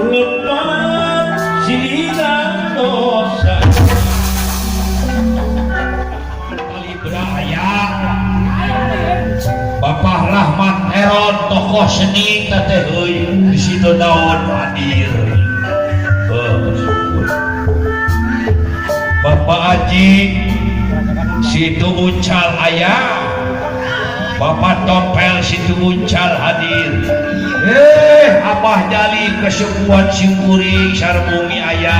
Lepat silina dosa Kalibra aya Bapak Rahmat Eron tokoh seni teteh euy di situ daun hadir. Bersyukur. Bapak Haji Situ Uncal aya, Bapak Tompel Situ Uncal hadir. Abah Jali kesepuhan simkuring sarmungi aya,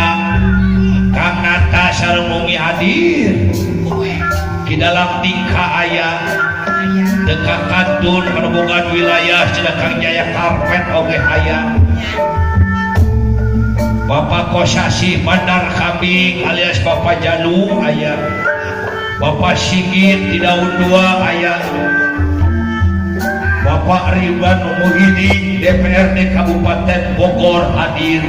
Kang Nata sarmungi hadir. Di dalam tingkah aya dekat kantun penemukan wilayah cenah Kang Jaya Karpet oge aya. Bapak Kosasi Bandar Kambing alias Bapak Jalu aya. Bapak Sigit di daun dua aya. Bapak Ridwan Muhyiddin DPRD Kabupaten Bogor hadir.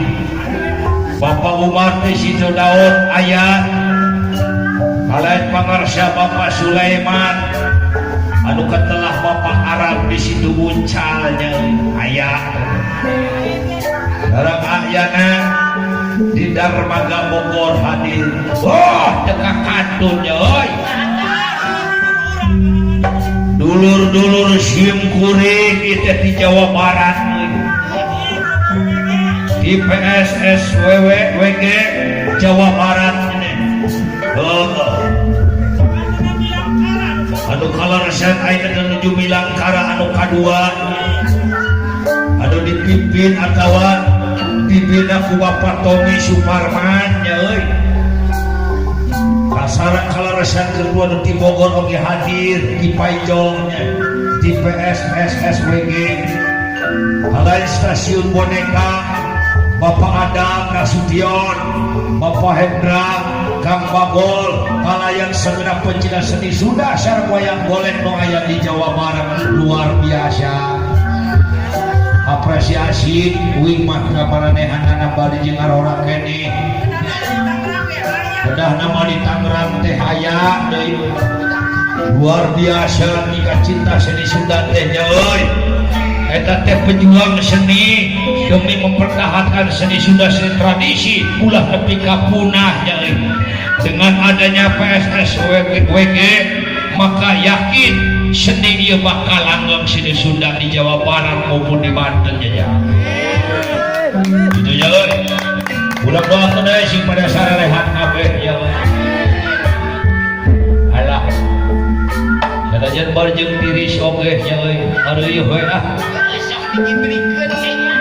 Bapak Umar di situ daun aya. Kalayan pangarsa Bapak Sulaiman anu ketelah Bapak Arab di situ uncalnya aya. Sareng ayana di Darmaga Bogor hadir. Wah, teka kantunnya euy. Dulur-dulur sim kuring itu di Jawa Barat euy. Di PSSWWG Jawa Barat ini. Heeh. Anu kaleresan ayeuna nuju Milangkara anu kadua. Anu dipimpin atawa dibina ku Bapak Tommy Suparman nya euy. Kasarang kaleresan kedua nu ti Bogor oge hadir di Paijong nya di PSSSWG. Halain stasiun boneka Bapak Adam Nasution, Bapak Hendra, Kang Bagol, kalayan segenap pencinta seni Sunda sareng wayang golek nu aya di Jawa Barat luar biasa. Apresiasi uing mah ka maranehanana bari jeung arora keneh. Kedah nama di Tangerang teh aya deui. Luar biasa nika cinta seni Sunda teh nya euy. Eta teh pejuang seni demi mempertahankan seni Sunda, seni tradisi ulah nepi ka punah nya euy. Dengan adanya PSSWG maka yakin seni ieu bakal langgeng seni Sunda di Jawa Barat maupun di Banten nya ya. Gitu ya euy. Ulah doakeun deui sing pada sarehat kabeh ya. Alah. Sanajan bar jeung tiris oge nya euy. Areueuh we ah. Sok diberikan kayaknya.